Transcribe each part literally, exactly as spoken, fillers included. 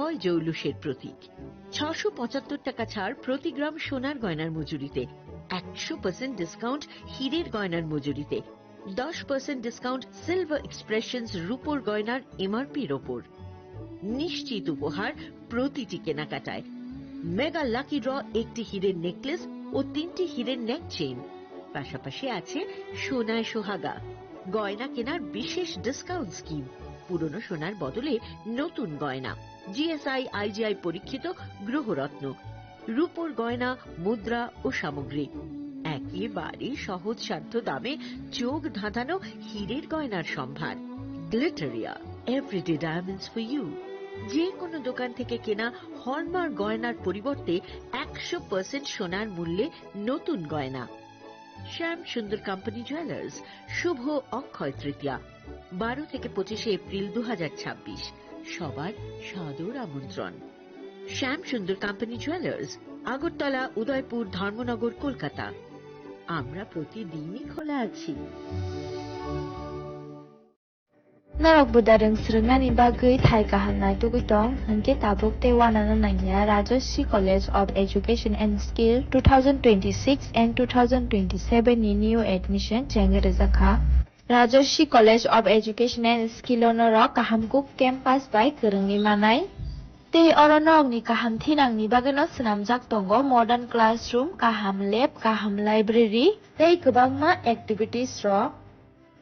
জয় জৌলুসের প্রতীক। ছশো পঁচাত্তর টাকা ছাড় প্রতি গ্রাম সোনার গয়নার মজুরিতে, একশো পার্সেন্ট ডিসকাউন্ট হীরের গয়নার মজুরিতে, দশ পার্সেন্ট ডিসকাউন্ট সিলভার এক্সপ্রেশনস রূপোর গয়নার এমআরপির ওপর। নিশ্চিত উপহার প্রতিটি কেনাকাটায়। মেগা লাকি ড্র, একটি হীরের নেকলেস ও তিনটি হীরের নেক চেইন, পাশাপাশি আছে সোনায় সোহাগা। গয়না কেনার বিশেষ ডিসকাউন্ট স্কিম, পুরনো সোনার বদলে নতুন গয়না। জিএসআই আইজিআই পরীক্ষিত গ্রহরত্ন, রূপোর গয়না, মুদ্রা ও সামগ্রী। একেবারে সহজসাধ্য দামে চোখ ধাঁধানো হীরের গয়নার সম্ভার। Glitteria, everyday diamonds for you. যে কোনো দোকান থেকে কেনা হলমার্ক গয়নার পরিবর্তে একশো পার্সেন্ট সোনার মূল্যে নতুন গয়না। শ্যাম সুন্দর কোম্পানি জুয়েলার্স, শুভ অক্ষয় তৃতীয়া, বারো থেকে পঁচিশে এপ্রিল দু হাজার ছাব্বিশ। সবার সাদর আমন্ত্রণ। শ্যাম সুন্দর কোম্পানি জুয়েলার্স, আগরতলা, উদয়পুর, ধর্মনগর, কলকাতা। আমরা প্রতিদিনই খোলা আছি। Norok buda rwng swrwngnani bagwi thai kaham naitugwi tong, hwnkhe tabuk tei uanano nangya Rajashree College of Education and Skill two thousand twenty-six and two thousand twenty-seven ni new admission chengwi rwjakha. Rajashree College of Education and Skill o norok kaham kuk campus bai kwrwngwi manai. Tei oro norokni kaham thinangni bagwino swnamjak tongo modern classroom, kaham lab, kaham library tei kwbangma activities rok.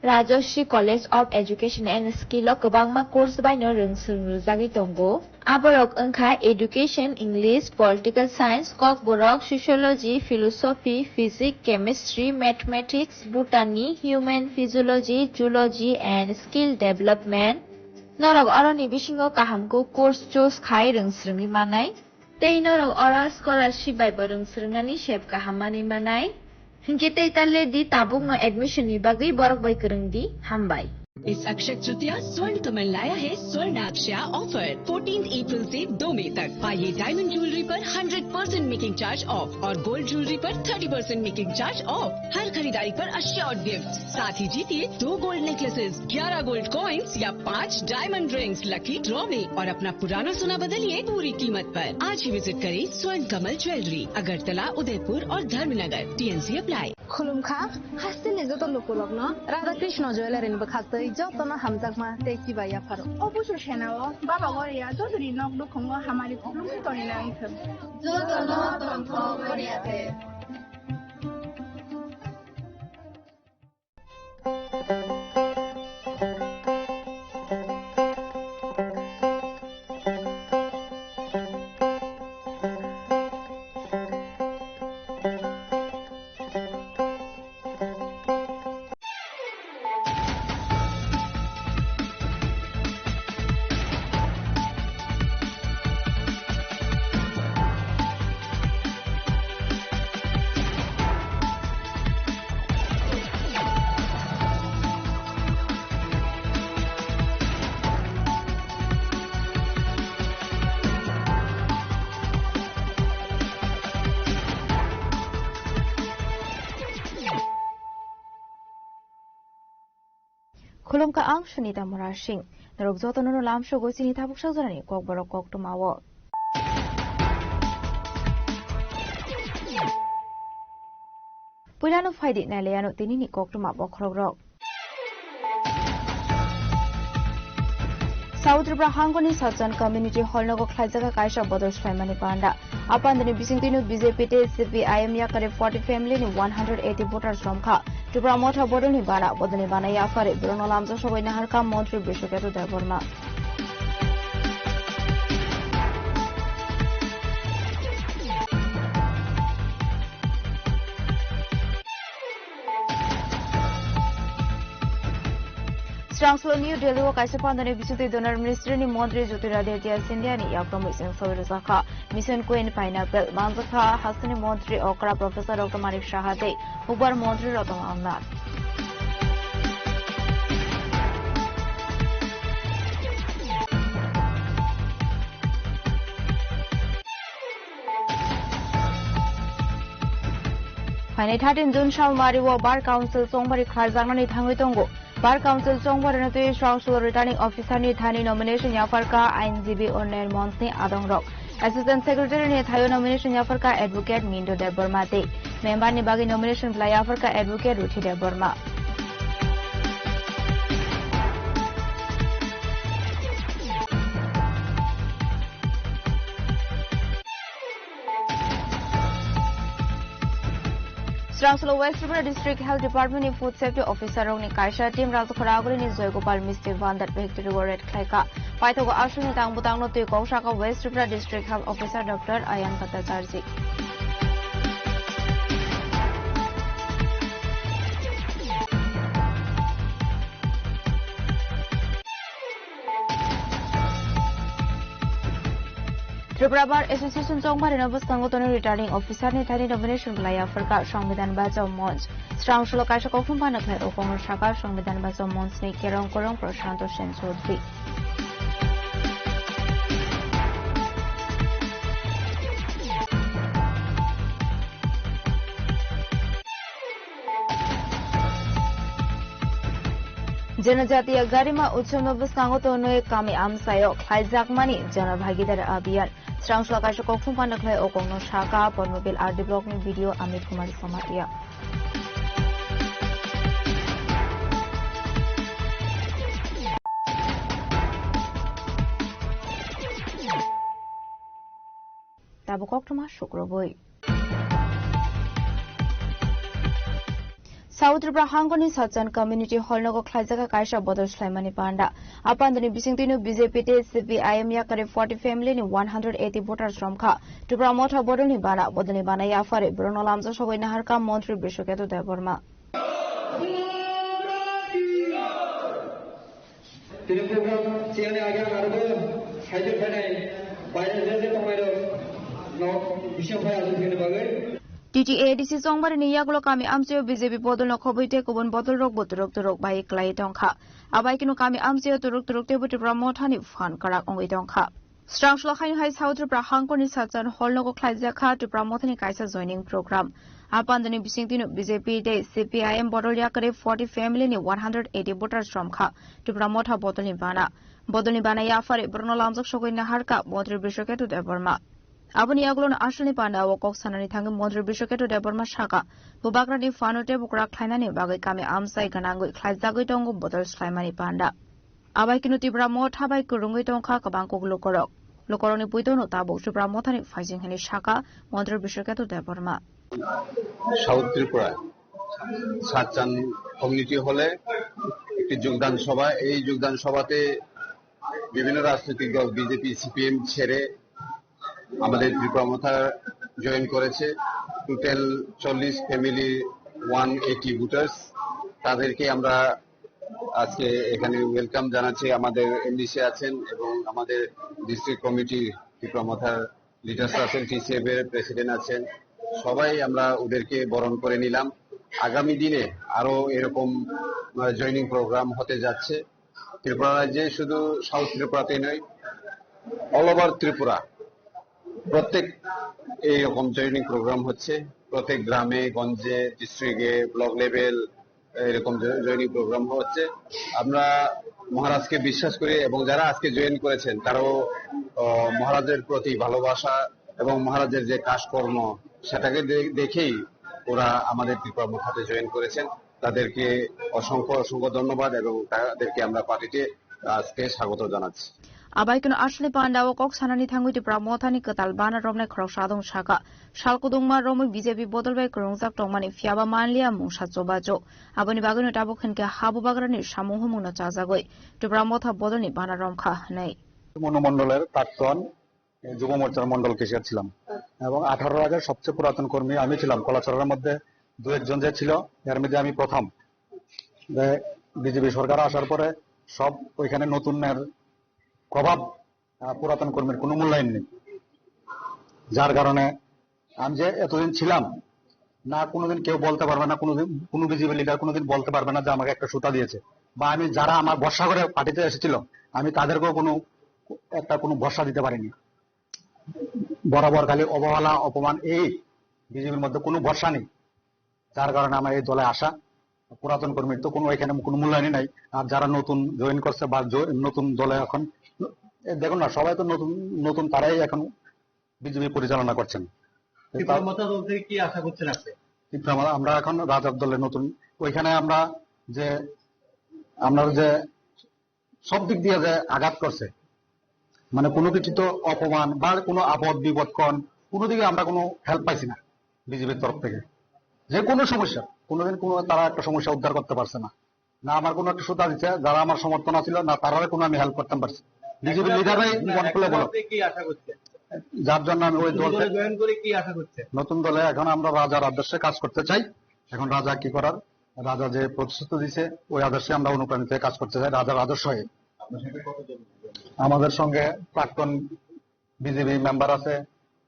Rajashree College of Education and Skill o kwbangma course baino rwng swrwng rwjagwi tongo. Aborok wngkha Education, English, Political Science, Kokborok, Sociology, Philosophy, Physics, Chemistry, Mathematics, Botany, Human Physiology, Zoology and Skill Development. Norok oroni bisingo kaham kuk course choose khai rwng swrwngwi manai. Tei norok oro scholarship bai bo rwng swrwngnani sep kaham manwi manai. Hinkhe tei ta le di, tabukno admission ni bagwi borok bai kwrwng di. Hambai. इस अक्षय तृतीया स्वर्ण कमल लाया है स्वर्ण अक्षया offer. Fourteen April से दो मई तक पाइए डायमंड ज्वेलरी पर hundred percent making charge off और गोल्ड ज्वेलरी पर thirty percent making charge off. हर खरीदारी पर अश्योर्ड गिफ्ट, साथ ही जीतिए दो गोल्ड नेकलेसेस, ग्यारह गोल्ड कॉइंस या पाँच डायमंड रिंग्स लकी ड्रॉ में और अपना पुराना सोना बदलिए पूरी कीमत पर। आज ही विजिट करें स्वर्ण कमल ज्वेलरी, अगरतला, उदयपुर और Dharmanagar. TNC apply. Khulumkha, hasteni joto lukurokno Radha Krishna Jewellery ni bwkhaktwi jotono hamjakma tei chibai yapharo. O busu senao Baba Goria jotoni nok nukhungo hamari khulumkha tongwi nangthwng. Jotono tongthok Goria de. Khulumkha, ang Sunita Murasing. Norok jotono no lamsogo chini tabuk sajorani kokborok koktwma o. Puilano phaidi nailaiano tinini koktwma bokhorokrok. South Tripura hangoni Satchan Community Hall nogo khlaijak kaisa bodol swlaimani panda. A pandani bisingtwino B J P tei C P I M yakari forty family ni one hundred eighty voters romkha. Tripura Motha bodolni bana, bodolni bana yaphari borokno lamjak sogwi naharkha Montri Brishaketu Debbarma. Srangsulo New Delhi o kaisa pandani bisingtwi Donor Ministry ni montri Jyotiraditya Scindia ni yakromwi chwng soi rwjakha. Mission Queen Pineapple manjakha hasteni montri okra Professor Doctor Manik Saha tei hukbar montri Ratan Lal Nath. Phainai thirteen June salmari o Bar Council chongbari khlaijaknani thangwi tongo. Bar Council chongbarino twi Srangsul Returning Officer ni thani nomination yapharkha Ainjibi Unnayan Monch ni adongrok. Assistant Secretary ni thaio nomination yapharkha Advocate Mindu Debbarma tei member ni bagwi nomination belai yapharkha Advocate Ruthi Debbarma. Srangsulo West Tripura District Health Department ni Food Safety Officer rokni kaisa team Rajkhora Agulini Joygopal Misti Bhandar factory o raid khlaikha. Paithago aswkni tang bwtangno twi kok saka West Tripura District Health Officer Doctor Ayan Bhattacharjee. Tripura Bar Association chongbarino bwskango tonwi Returning Officer ni thani nomination belai yapharkha Songbidan Bachao Monch. Srangsulo kaisa kokthum phano khlai o kokno saka Songbidan Bachao Monch ni kerong korong Prashanto Sen Chaudhary. Janajatiya Garima Utsav no bwskango tonwi kami amchaio khlaijakmani Jana Bhagidar Abhiyan. Srangsulo kaisa kokthum phano khlai o kokno saka Padmabil R D block ni B D O Amit Kumar Jamatia. Tabuk koktwma sukrubwi. South Tripura hangkoni Sachan Community Hall nogo khlaijak kaisa bodol swlaimani panda. A pandani bisingtwino B J P tei C P I M yakari forty family ni one hundred eighty voters romkha. Tripura Motha bodolni bana, bodolni bana yaphari borokno lamjak sogwi naharkha Montri Brishaketu Debbarma. Tini program chiyani age ang arobo haijak phainai baire je je tongnairok no bising phai aswk thwngni bagwi. T T A D C chongbarini yagulo kami amchaio B J P bodolno khobwi tei kubun bodolrokbo turuk turuk bai kwlaiwi tongkha. Abai kheno kami amchaio turuk turuk teibo Tripura Mothani phan kwrak wngwi tongkha. Srangsulo haino hai South Tripura hangkoni Sachan Hall nogo khlaijak kha Tripura Mothani kaisa joining program. A pandani bisingtwino B J P tei C P I M bodol yakarwi forty family ni one hundred eighty voters romkha Tripura Motha bodolni bana. Bodolni bana yaphari borokno lamjak sogwi naharkha Montri Brishaketu Debbarma. Aboni yagulono asalni panda o kok sanani thangwi Montri Brishaketu Debbarma sakha, bubagrani phano tei bukra khlainani bagwi kami amchai gwnangwi khlaijagwi tongo bodol swlaimani panda. Abai kheno Tripura Motha bai kwrwngwi tongkha kwbang kok lukorok. Lukorokni puitono tabuk Tripura Mothani phaijing hwnwi sakha Montri Brishaketu Debbarma. South Tripura সাতচান কমিউনিটি হলে একটি যোগদান সভা। এই যোগদান সভাতে বিভিন্ন রাজনৈতিক দল বিজেপি, সিপিএম ছেড়ে আমাদের ত্রিপুরা মথা জয়েন করেছে। টোটাল চল্লিশ ফ্যামিলি, ওয়ান এইটি ভোটার্স। তাদেরকে আমরা আজকে এখানে ওয়েলকাম জানাচ্ছি। আমাদের এমডিসি আছেন এবং আমাদের ডিস্ট্রিক্ট কমিটির ত্রিপুরা মথার লিডার্স আছেন, টিসিএফ এর প্রেসিডেন্ট আছেন, সবাই আমরা ওদেরকে বরণ করে নিলাম। আগামী দিনে আরো এরকম, আহ, জয়েনিং প্রোগ্রাম হতে যাচ্ছে। ত্রিপুরা রাজ্যে শুধু সাউথ ত্রিপুরাতেই নয়, অল ওভার ত্রিপুরা প্রত্যেক এইরকম জয়েনিং প্রোগ্রাম হচ্ছে। প্রত্যেক গ্রামে, গঞ্জে, ডিস্ট্রিক্টে, ব্লক লেভেল, এরকম জ-, জয়েনিং প্রোগ্রাম হচ্ছে। আমরা মহারাজকে বিশ্বাস করি এবং যারা আজকে জয়েন করেছেন তারাও, আহ, মহারাজের প্রতি ভালোবাসা এবং মহারাজের যে কাজকর্ম সেটাকে দে-, দেখেই ওরা আমাদের ত্রিপুরা মথাতে জয়েন করেছেন। তাদেরকে অসংখ্য অসংখ্য ধন্যবাদ এবং তাদেরকে আমরা পার্টিতে আজকে স্বাগত জানাচ্ছি। Abai kheno aswkni panda o kok sanani thangwi Tripura Mothani kwtal bana romnai khoroksa adong sakha. Sal kudungma romwi B J P bodol bai kwrwngjak tongmani phiyaba manliya mungsa chubachu. Aboni bagwino tabuk hinkhe ha bubagrani samung humungno chajagwi Tripura Motha bodolni bana romkha hwnwi. মনোমণ্ডলের প্রাক্তন যুব মোর্চার মণ্ডল ক্যাশিয়ার ছিলাম এবং আঠারো রাজার সবচেয়ে পুরাতন কর্মী আমি ছিলাম। কলাছড়ার মধ্যে দু একজন যে ছিল, এর মধ্যে আমি প্রথম। যে বিজেপি সরকার আসার পরে সব ওইখানে নতুনের প্রভাব, আহ, পুরাতন কর্মীর কোনো মূল্যায়ন নেই, যার কারণে আমি যে এতদিন ছিলাম, না কোনোদিন কেউ বলতে পারবে না, কোনোদিন কোনো বিজেপি লিডার কোনোদিন বলতে পারবে না যে আমাকে একটা সুতা দিয়েছে, বা আমি যারা আমার ভরসা করে পার্টিতে এসেছিল, আমি তাদেরকেও কোনো একটা কোনো ভরসা দিতে পারিনি। বরাবর খালি অবহেলা, অপমান, এই বিজেপির মধ্যে কোনো ভরসা নেই, যার কারণে আমার এই দলে আসা। পুরাতন কর্মীর তো কোনো এখানে কোনো মূল্যায়নই নাই। আর যারা নতুন জয়েন করছে বা জ-, নতুন দলে এখন, এ, দেখুন না, সবাই তো নতুন নতুন, তারাই এখন বিজেপি পরিচালনা করছেন। ত্রিপুরা মথা দল থেকে কি আশা করছেন আপনি? ত্রিপুরা মথা, আমরা এখন রাজার দলে নতুন, ওইখানে আমরা যে, আমরা যে সব দিক দিয়ে যে আঘাত করছে, মানে কোনো কিছু তো অপমান বা কোনো আপদ বিপদ কন, কোনো দিকে আমরা কোনো হেল্প পাইছি না বিজেপির তরফ থেকে। যে কোনো সমস্যা, কোনোদিন কোনো তারা একটা সমস্যা উদ্ধার করতে পারছে না, না আমার কোনো একটা সুতা দিচ্ছে, যারা আমার সমর্থন আছিল না তারারে কোনো আমি হেল্প করতে পারছি। বিজেপি লিডাররাই মন খুলে বলো, কি আশা করছে? যার জন্য আমি ওই দল জয়েন করে কি আশা করছে? নতুন দলে এখন আমরা রাজার আদর্শে কাজ করতে চাই। এখন রাজা কি করার, রাজা যে প্রতিশ্রুতি দিছে, ওই আদর্শে আমরা অনুপ্রাণিত হয়ে কাজ করতে চাই, রাজার আদর্শ হয়ে। আমাদের সঙ্গে প্রাক্তন বিজেপি মেম্বার আছে,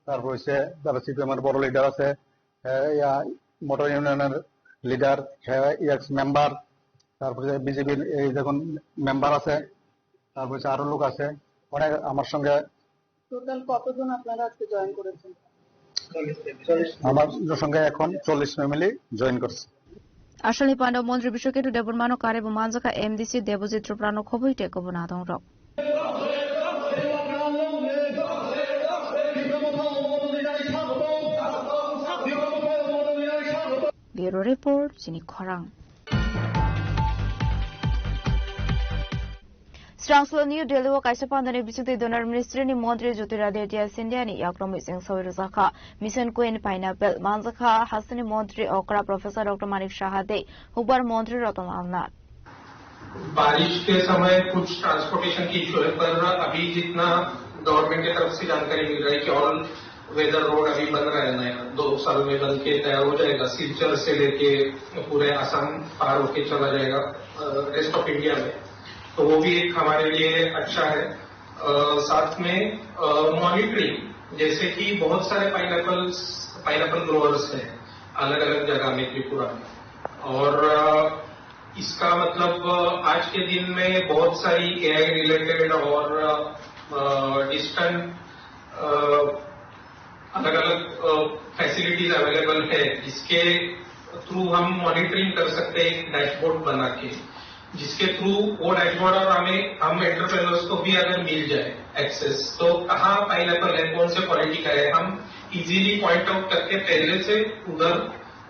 তারপর হচ্ছে যারা সিপিএম এর বড় লিডার আছে, হ্যাঁ, ইয়া, মোটর ইউনিয়নের লিডার, হ্যাঁ, এক্স মেম্বার, তারপরে বিজেপির এই দেখুন মেম্বার আছে, তারপর হচ্ছে আরো লোক আছে, অনেক আমার সঙ্গে। টোটাল কতজন আপনারা আজকে জয়েন করেছেন? আমার সঙ্গে এখন চল্লিশ ফ্যামিলি জয়েন করছে। Aswkni panda o montri Biswakethu Debbarmano karwi bo manjakha M D C Debojit Tripura no khobwi tei kubun adongrok. Bureau Report, Chini Khorang. Srangsulo New Delhi o kaisa pandani bisingtwi Donor Ministry ni montri Jyotiraditya Scindia ni yakromwi chengsawi rwjakha. Mission Queen Pineapple manjakha hasteni montri okra Professor Doctor Manik Saha tei hukbar montri Ratan Lal Nath. बारिश के समय कुछ ट्रांसपोर्टेशन की इशू है, पर अभी जितना गवर्नमेंट की तरफ से जानकारी मिल रही है कि ऑल वेदर रोड अभी बन रहा है नया, दो साल में बन के तैयार हो जाएगा, सिलचर से लेके पूरे आसाम पार होके चला जाएगा रेस्ट ऑफ इंडिया में। तो वो भी एक हमारे लिए अच्छा है। अ, साथ में मॉनिटरिंग, जैसे कि बहुत सारे पाइनएप्पल्स पाइनएप्पल ग्रोअर्स हैं अलग अलग जगह में त्रिपुरा में, और अ, इसका मतलब अ, आज के दिन में बहुत सारी एआई रिलेटेड और डिस्टेंट अलग अलग फैसिलिटीज अवेलेबल है, जिसके थ्रू हम मॉनिटरिंग कर सकते हैं एक डैशबोर्ड बना के, जिसके थ्रू वो डैशबोर्ड और हमें हम एंटरप्रेन्योर्स को भी अगर मिल जाए एक्सेस, तो कहाँ पाइनएप्पल है, कौन से क्वालिटी का है, हम इजीली पॉइंट आउट करके पहले से उधर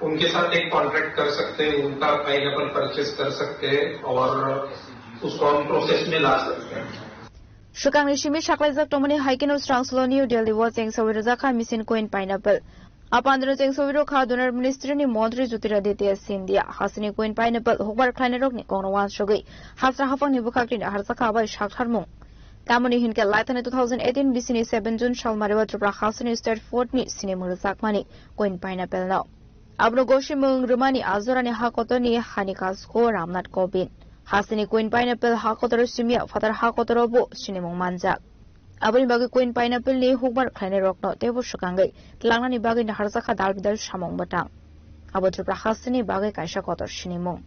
उनके साथ एक कॉन्ट्रैक्ट कर सकते हैं, उनका पाइनएप्पल परचेस कर सकते हैं और उसको हम प्रोसेस में ला सकते हैं। Swkangni simi saklaijak tongmani hai kheno Srangsulo New Delhi o chengsawi rwjakha Mission Queen Pineapple. A pandano chengsawi rwkha Donor Ministry ni montri Jyotiraditya Scindia. Hasteni Queen Pineapple hukbar khlainairokni kokno uansugwi hasra haphangni bwkhakni naharjakha bai saktharmung. Tamoni hinkhe laithani two thousand eighteen bisini seven June salmario Tripura hasteni State Ford ni sinimung rwjakmani Queen Pineapple no. Abono gosimung rwmani a jorani ha kotorni hani kasko Ramnath Kovind. Hasteni Queen Pineapple ha kotoro simya phatar ha kotoro bo sinimung manjak. Aboni bagwi Queen Pineapple ni hukbar khlainairokno teibo swkangwi tlangnani bagwi naharjakha dal bidal samung bwtang. Abo Tripura hasteni bagwi kaisa kotor sinimung.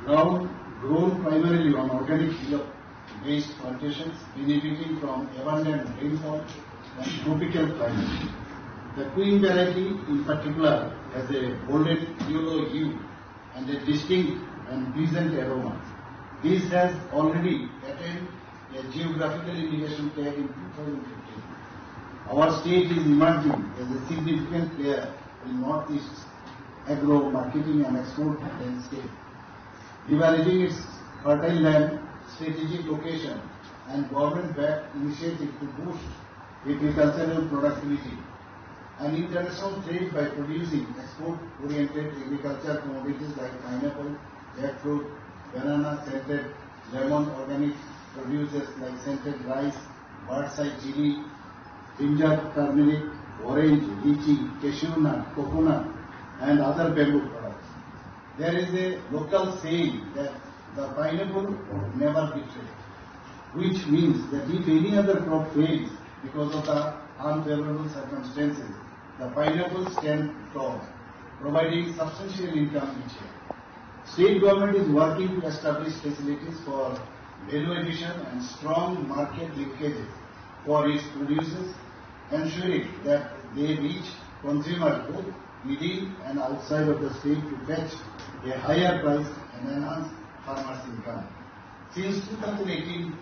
Ground grown primarily on organic helium based plantations benefiting from abundant rainfall and tropical climate. The Queen variety in particular has a bolded yellow hue and a distinct and pleasant aroma. This has already attained a geographical indication tag in two thousand fifteen. Our state is emerging as a significant player in Northeast agro marketing and export landscape, leveraging its fertile land, strategic location, and government-backed initiative to boost agricultural productivity. An international trade by producing export-oriented agriculture commodities like pineapple, jackfruit, banana, scented lemon, organic produces like scented rice, bird's eye chili, ginger, turmeric, orange, lychee, cashew nut, coconut, and other bamboo products. There is a local saying that the pineapple never betray, which means that if any other crop fails because of the unfavorable circumstances, the pineapple stand tall, providing substantial income each year. State government is working to establish facilities for value addition and strong market linkages for its producers, ensuring that they reach consumer both within and outside of the state to fetch a higher price and enhance farmers' income. Since two thousand eighteen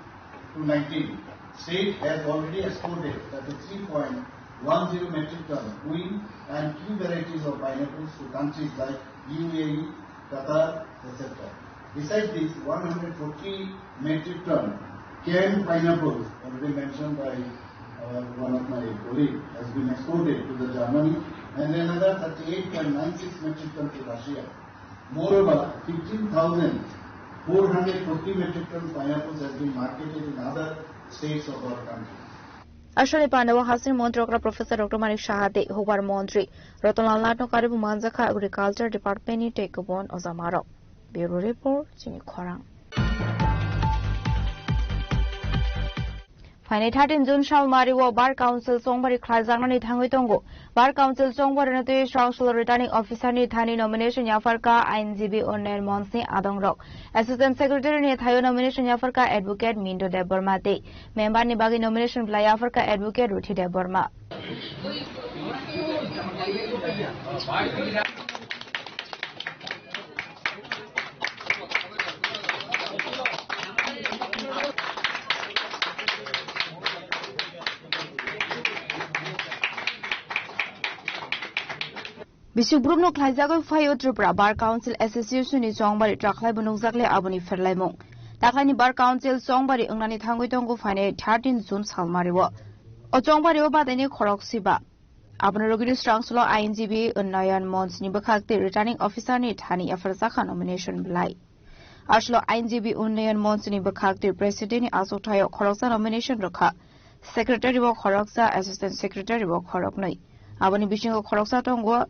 to nineteen, state has already exported thirty-three point one zero metric ton queen and key varieties of pineapples to countries like U A E, Qatar, et cetera. Besides this, one hundred forty metric ton canned pineapples, already mentioned by uh, one of my colleague, has been exported to the Germany and another thirty-eight point nine six metric ton to Russia. Moreover, fifteen thousand four hundred forty metric ton pineapples has been marketed in other states of our country. Aswkni pandao hasing montri okra Professor Doctor Manik Saha tei hubar montri Ratanlal Nath no karwi manjakha Agriculture Department ni tei kubun ojamarok. Bureau Report, chini khorang. Phainai thirteen June salmari o Bar Council chongbari khlaijaknani thangwi tongo. Bar Council chongbarino twi Srangsul Returning Officer ni thani nomination yapharkha Ainjibi Unnayan Monch ni adongrok. Assistant Secretary ni thaio nomination yapharkha Advocate Mintu Debbarma tei member ni bagwi nomination belai yapharkha Advocate Ruthi Debbarma. Bisik brumno khlaijagwi phaio Tripura Bar Council Association ni chongbari, takhlaibo nukjakle aboni pherlaimung. Takhlaini Bar Council chongbari wngnani thangwi tongo phainai thirteen June salmario. O chongbario badaini khorok siba. Abono rogini Srangsulo Ainjibi Unnayan Monch ni bwkhak tei Returning Officer ni thani yapharjakha nomination belai. Aswklo Ainjibi Unnayan Monch ni bwkhak tei President ni achukthai o khoroksa nomination rwkha. Secretary bo khoroksa, Assistant Secretary bo khoroknwi. Aboni bisingo khoroksa tongo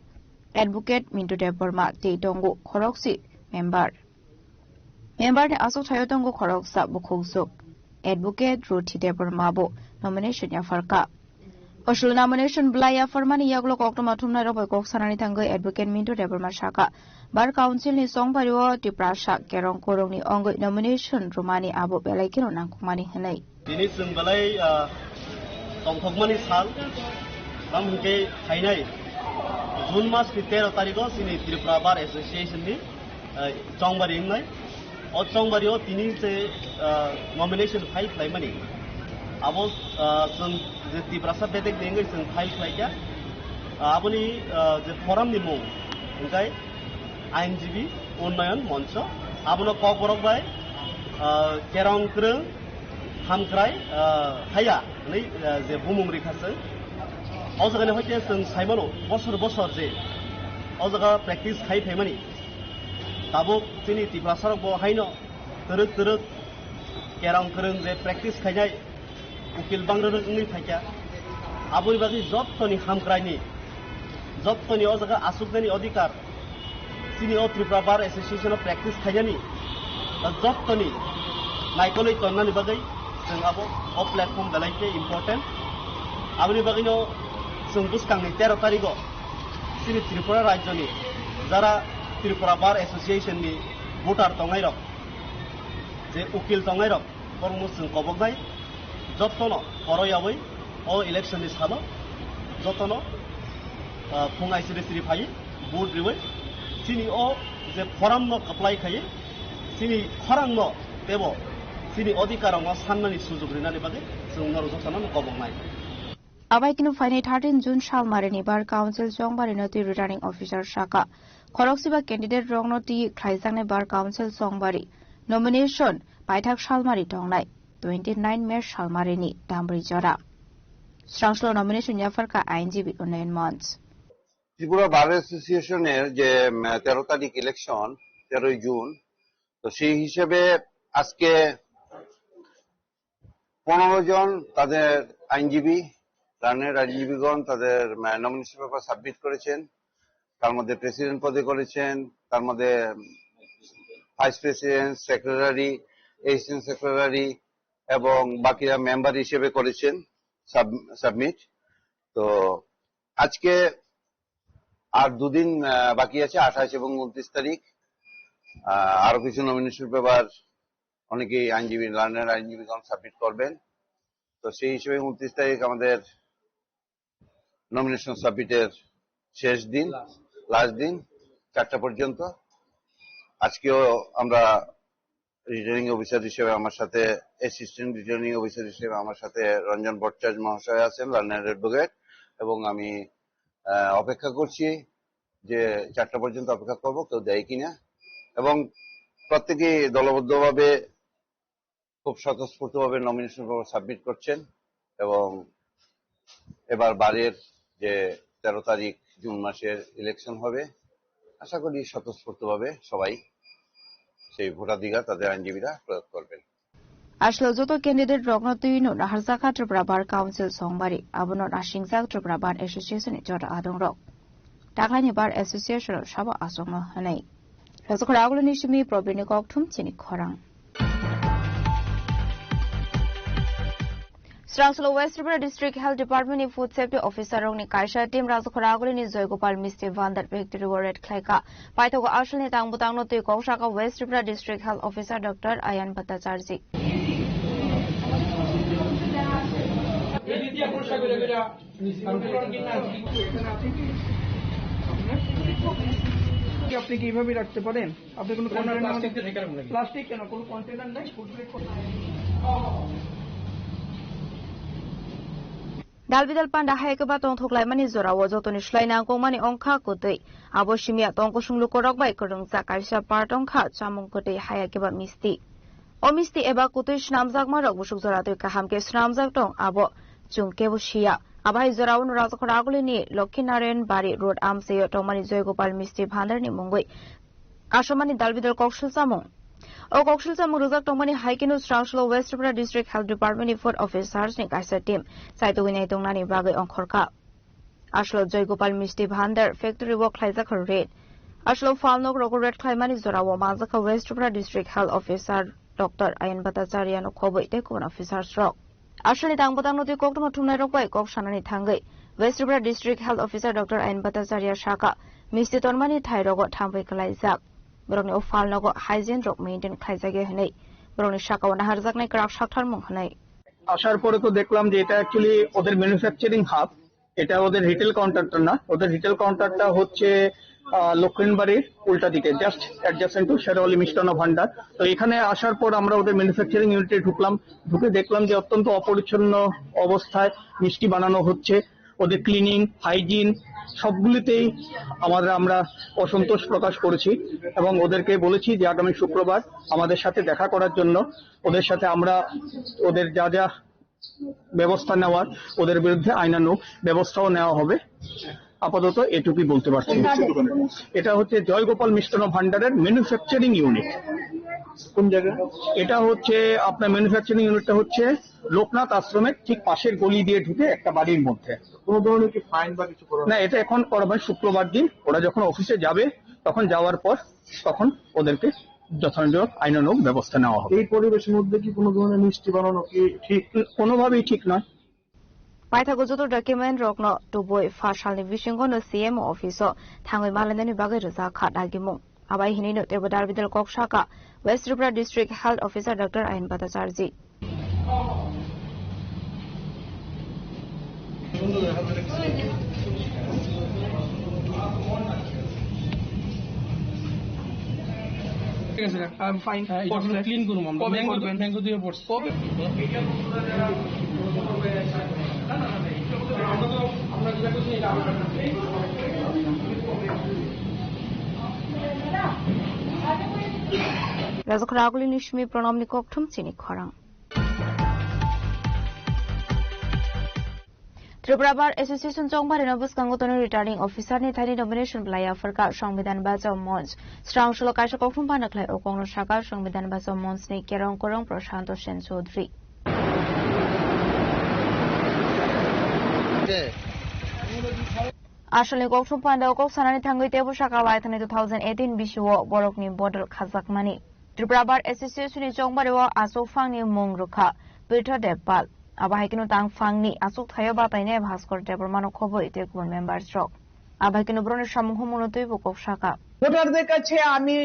Advocate Mintu Debbarma tei tongo khoroksa member. Member ni achukthai o tongo khoroksa bukhukjwk Advocate Ruthi Debbarma bo nomination yapharkha. Usul nomination belai yapharmani yagulo koktwma thumnairok bai kok sanani thangwi Advocate Mintu Debbarma sakha, Bar Council ni chongbario Tiprasa kerong kurungni ongwi nomination rwmani abo belai kheno nangkukmani hwnwi. Tini chwng belai, ah, tongthokmani sal, tamo hwnkhe phainai June mas ni tero tarikh o chini Tripura Bar Association ni, ah, chongbari wngnai. O chongbari o tini se, ah, nomination file khlaimani. Abo, ah, chwng je Tiprasa bedek ni wngwi chwng file khlaikha. Ah, aboni, ah, je forum ni mung hwnkhe Ainjibi Unnayan Monch. Abono Kokborok bai, ah, kerong kwrwng, hamkrai, ah, haya hwnwi, ah, je bumung rikha chwng. O jaga ni hoite chwng saimano bosor bosor je o jaga practice khai phaimani. Tabuk chini Tiprasarok bo haino twrwk twrwk kerong kwrwng je practice khainai ukil bangrwrwk wngwi phaikha. Aboni bagwi jottoni hamkraini, jottoni o jaga achuknani odhikar, chini o Tripura Bar Association o practice khainani, jottoni naikolwi tonnani bagwi chwng abo o platform belai khe important. Aboni bagwino chwng bwskangni tero tarigo chini Tripura rajyoni jara Tripura Bar Association ni voter tongnairok, je ukil tongnairok, borokno chwng koboknai, jottono horo yaui o election ni salo jottono, ah, phung aisiri siri phai vote riui chini o je forum no apply khai chini khorang no tebo chini odhikar no sannani sujug rinani bagwi chwng norok jottono koboknai. Abai kunu phainai thirteen June salmarini Bar Council chongbarino twi Returning Officer sakha, khorok siba candidate rokno twi khlaijaknai Bar Council chongbari nomination paithak salmari tongnai twenty nine May salmarini Dambri jora. Srangsulo nomination yapharkha Ainjibi Unnayan Monch. Tripura বার অ্যাসোসিয়েশনের যে, উম, তেরো তারিখ ইলেকশন, তেরোই জুন, তো সেই হিসেবে আজকে পনেরো জন তাদের আইনজীবী, লার্নেড আইনজীবীগণ তাদের, আহ, নমিনেশন পেপার সাবমিট করেছেন। তার মধ্যে প্রেসিডেন্ট পদে করেছেন, তার মধ্যে vice president, secretary, assistant secretary এবং বাকিরা মেম্বার হিসেবে করেছেন সাব-, সাবমিট। তো আজকে আর দুদিন, আহ, বাকি আছে, আঠাশ এবং ঊনত্রিশ তারিখ। আহ, আরো কিছু নমিনেশন পেপার অনেকেই আইনজীবী, লার্নার আইনজীবীগণ সাবমিট করবেন। তো সেই হিসেবে ঊনত্রিশ তারিখ আমাদের নমিনেশন সাবমিটের শেষ দিন, লাস্ট দিন, চারটা পর্যন্ত। আজকেও আমরা রিটার্নিং অফিসার হিসেবে আমার সাথে, অ্যাসিস্ট্যান্ট রিটার্নিং অফিসার হিসেবে আমার সাথে রঞ্জন ভট্টাচার্য মহাশয় আছেন, লার্নার্ড অ্যাডভোকেট, এবং আমি আহ, অপেক্ষা করছি যে চারটা পর্যন্ত অপেক্ষা করব, কেউ দেয় কিনা। এবং প্রত্যেকেই দলবদ্ধভাবে খুব স্বতঃস্ফূর্তভাবে নমিনেশন পেপার সাবমিট করছেন। এবং এবার বারের যে তেরো তারিখ জুন মাসের ইলেকশন হবে, আশা করি স্বতঃস্ফূর্তভাবে সবাই সেই ভোটাধিকার তাদের আইনজীবীরা প্রয়োগ করবেন। Aswk joto candidate rokno twino naharjakha Tripura Bar Council Songbari, abono nasingjak Tripura Bar Association ni joto adongrok. Taklaini Bar Association rok sabo aswkno hwnwi. Rajkhor agulini simi Probini kokthum chini khorang. Srangsulo West Tripura District Health Department ni Food Safety Officer rokni kaisa team Rajkhor agulini Joy Gopal Misti Bhandar factory o raid khlaikha. Paithago Aswkni tang bwtangno twi kok saka West Tripura District Health Officer Doctor Ayan Bhattacharjee. আপনি কি এইভাবে রাখতে পারেন? আপনি কোনো container plastic দিয়ে ঢেকে রাখুন নাকি? প্লাস্টিক কেন? কোনো কন্টেনার নেই? ফুড প্লেট কোথায়? Dalbidal panda hai kwba tongthok laimani jorao jotoni slai nangkukmani wngkha kwtwi. Abo simiya tongkusung lukurok bai kwrwngjak kaisa part wngkha chamung kwtwi haya keba misti. O misti eba kwtwi swnamjakmarok busuk jora twi kaham khe swnamjak tong abo chwng kebo siya. Abo hai jorao Rajkhor agulini Lokhinarayan Bari road amchaio tongmani Joy Gopal Misti Bhandarni mungwi kasomani dalbidal koksil chamung. O koksil chamung rwjak tongmani hai kheno Srangsulo West Tripura District Health Department ni Food Officers ni kaisa team saitugwi naitongnani bagwi ongkhorkha. Aswk Joy Gopal Misti Bhandar factory o khlaijak raid. Aswk phalnok rogo raid khlaimani jorao manjakha West Tripura District Health Officer Doctor Ayan Bhattacharya no khobwi tei kubun officers rok. Aswkni tang bwtangno twi koktwma thumnairok bai kok sanani thangwi West Tripura District Health Officer Doctor Ayan Bhattacharya sakha, misti tonmani thairogo thamwi kwlaijak. Borokni o phalnogo hygiene rok maintain khlaijagya hwnwi borokni sakao naharjaknai kwrak saktharmung hwnwi. আসার পরে তো দেখলাম যে এটা অ্যাকচুয়ালি ওদের manufacturing hub, এটা ওদের রিটেল কাউন্টারটা না, ওদের রিটেল কাউন্টারটা হচ্ছে আহ, লক্ষিণবাড়ির উল্টা দিকে, জাস্ট অ্যাডজাসেন্ট টু শেরওয়ালি মিষ্টান্ন ভান্ডার। তো এখানে আসার পর আমরা ওদের ম্যানুফ্যাকচারিং ইউনিটে ঢুকলাম, ঢুকে দেখলাম যে অত্যন্ত অপরিচ্ছন্ন অবস্থায় মিষ্টি বানানো হচ্ছে। ওদের ক্লিনিং, হাইজিন সবগুলিতেই আমাদের, আমরা অসন্তোষ প্রকাশ করেছি এবং ওদেরকে বলেছি যে আগামী শুক্রবার আমাদের সাথে দেখা করার জন্য। ওদের সাথে আমরা ওদের যা যা ব্যবস্থা নেওয়ার, ওদের বিরুদ্ধে আইনানুগ ব্যবস্থাও নেওয়া হবে। আপাতত এটুকুই বলতে পারছি। এটা হচ্ছে জয়গোপাল মিষ্টান্ন ভান্ডারের ম্যানুফ্যাকচারিং ইউনিট। কোন জায়গা? এটা হচ্ছে আপনার ম্যানুফ্যাকচারিং ইউনিটটা হচ্ছে লোকনাথ আশ্রমের ঠিক পাশের গলি দিয়ে ঢুকে একটা বাড়ির মধ্যে। কোনো ধরনের কি ফাইন বা কিছু করা? না, এটা এখন করা হয় শুক্রবার দিন, ওরা যখন অফিসে যাবে তখন যাওয়ার পর তখন ওদেরকে যথাযথ আইনানুগ ব্যবস্থা নেওয়া হবে। এই পরিবেশের মধ্যে কি কোনো ধরনের মিষ্টি বানানো কি ঠিক? কোনোভাবেই ঠিক নয়। Paithago joto document rokno tubui pha salni bisingo no C M O office o thangwi malainani bagwi rwjak kha dagimung. Abai hinwi no teibo dalbidal kok saka West Tripura District Health Officer Doctor Ayan Bhattacharjee. ঠিক আছে, স্যার। আমি ফাইন। হ্যাঁ, এটা আমরা ক্লিন করবো আমরা। কবে ম্যাঙ্গো, করবেন? ম্যাঙ্গো দিয়ে পড়ছি। কবে? Rajak Raguli ni simi pranamni kokthum chini khorang. Tripura Bar Association chongbarino bwskango tonwi returning officer ni thani nomination belai ya pharkha Songbidan Bachao Monch. Srang sulo kaisa kokthum phano khlai o kokno sakha Songbidan Bachao Monch ni kerong korong Prashanto Sen Chaudhary. Asalni kokthum panda o kok sanani thangwi teibo sakha lai thani two thousand eighteen bisio borokni bodol khajakmani. Tripura Bar Association ni chongbareo aswk phangni mung rwkha Pirtho Debpal. Abo hai kheno tang phangni aswk thaio batainai Bhaskor Debbarmano khobwi tei kubun members rok. Abo hai kheno borokni samung humungno twibo kok sakha. ভোটারদের কাছে আমি,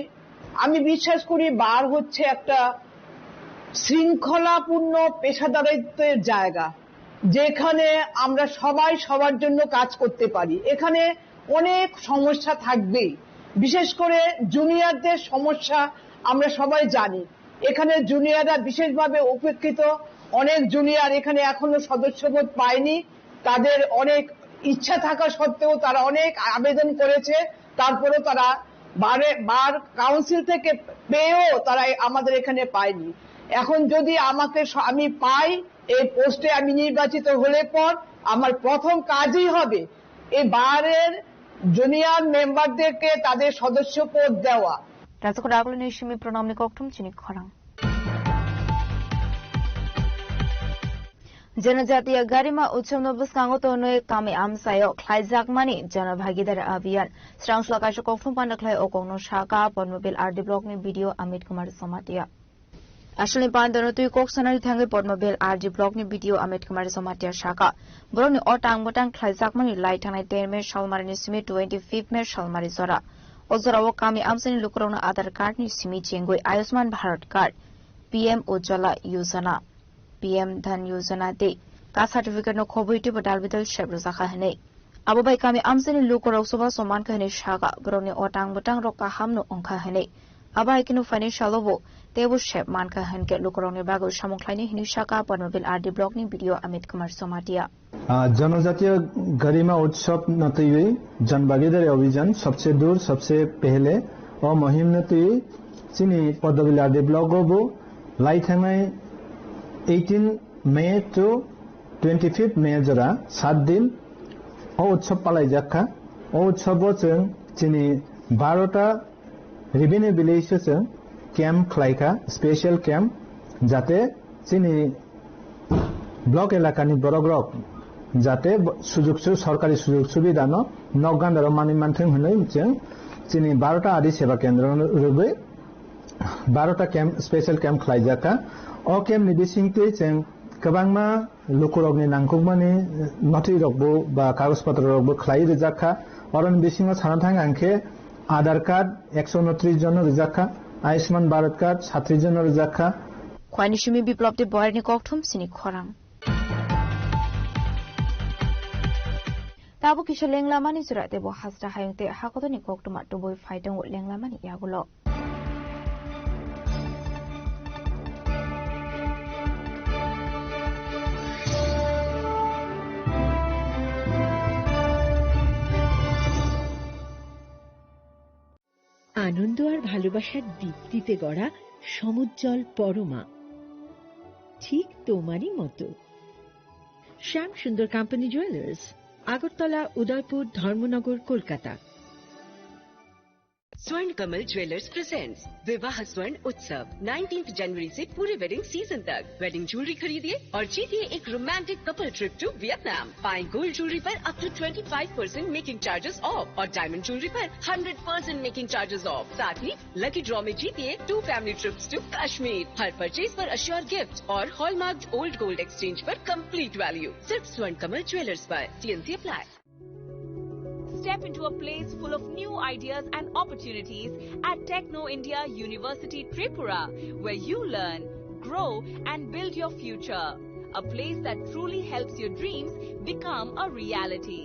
আমি বিশ্বাস করি বার হচ্ছে একটা শৃঙ্খলাপূর্ণ পেশাদারিত্বের জায়গা, যেখানে আমরা সবাই সবার জন্য কাজ করতে পারি। এখানে অনেক সমস্যা থাকবেই, বিশেষ করে জুনিয়রদের সমস্যা আমরা সবাই জানি। এখানে জুনিয়ররা বিশেষভাবে উপেক্ষিত। অনেক জুনিয়র এখানে এখনো সদস্যপদ পায়নি। তাদের অনেক ইচ্ছা থাকা সত্ত্বেও তারা অনেক আবেদন করেছে, তারপরেও তারা বারে বার কাউন্সিল থেকে পেয়েও তারা আমাদের এখানে পায়নি। এখন যদি আমাকে স-, আমি পাই, এই পোস্টে আমি নির্বাচিত হলে পর আমার প্রথম কাজই হবে এই বারের জুনিয়র মেম্বারদেরকে তাদের সদস্য পদ দেওয়া। Rajak Ragulni simi pranamni kokthum chini khorang. Janajatiya Garima Utsav no bwskango tonwi kami amchaio khlaijakmani Janabhagidari Abhiyan. Srangsola kaisa kokthum panda khlai o kokno saka Padmabil R D block ni B D O Amit Kumar Jamatia. Aswlni pandano twi kok sanani thangwi Padmabil R D block ni B D O Amit Kumar Jamatia saka. Borokni o tang bwtang khlaijakmani lai thangnai terme salmarini simi twenty fifth May salmari jora. O jorao kami amchaini lukurokno Aadhaar card ni simi chengwi Ayushman Bharat card, P M Ujjwala Yojana, P M Dhan Yojana tei caste certificate no khobwi teibo dal bidal sep rwjakha hwnwi. Abo bai kami amchaini lukurok chubachu mankha hwnwi sakha, borokni o tang bwtang rok kaham no wngkha hwnwi. Abo hai kheno phainai salo bo teibo sep mankha hwnkhe lukurokni bagwi samung khlainai hwnwi sakha Padmabil R D block ni B D O Amit Kumar Jamatia. Ah, Janajatiya Garima Utsav no twiwi Jan Bhagidari Abhijan sabse dur sabse pehle o muhim no twiwi chini Padmabil R D block o bo lai thangnai eighteen May to twenty fifth May jora sat din o utsav palaijak kha. O utsav o chwng chini barota revenue village o chwng camp khlai kha, special camp, jate chini block elakani borok rok jate bo-, sujug su-, sorkari sujug subida no nok gandaro manwi manthwng hwnwi chwng chini barota adi seba kendro rwgwi barota camp, special camp khlaijak kha. O camp ni bisingtwi chwng kwbangma lukurokni nangkukmani notwi rokbo ba kagoj potro rokbo khlai rijak kha. Oroni bisingo sana thang ang khe Aadhaar card ekso unotris jon rijak kha, Ayushman Bharat card satris jon rijak kha. Khwani simi Biplop de Boyarni kokthum sini khorang. Tabuk kisa lenglamani jora tebo hasra hayung te hakotoni koktwma tubui phai tongo lenglamani yagulo. আনন্দ আর ভালোবাসার দীপ্তিতে গড়া সমুজ্জ্বল পরমা, ঠিক তোমারই মতো। শ্যাম সুন্দর company jewellers, Agartala, উদয়পুর, ধর্মনগর, কলকাতা। स्वर्ण Kamal jewellers presents विवाह स्वर्ण उत्सव, नाइनटीन्थ जनवरी से पूरे वेडिंग सीजन तक। वेडिंग ज्वेलरी खरीदिए और जीतिए एक romantic couple trip to Vietnam. पाएं गोल्ड ज्वेलरी पर up to twenty five percent making charges off और डायमंड ज्वेलरी पर hundred percent making charges off. साथ ही लकी ड्रॉ में जीतिए two family trips to Kashmir. हर परचेज पर अश्योर गिफ्ट और हॉलमार्क्ड ओल्ड गोल्ड एक्सचेंज पर कंप्लीट वैल्यू। सिर्फ स्वर्ण कमल ज्वेलर्स पर। TNC apply. Step into a place full of new ideas and opportunities at Techno India University Tripura, where you learn, grow, and build your future. A place that truly helps your dreams become a reality.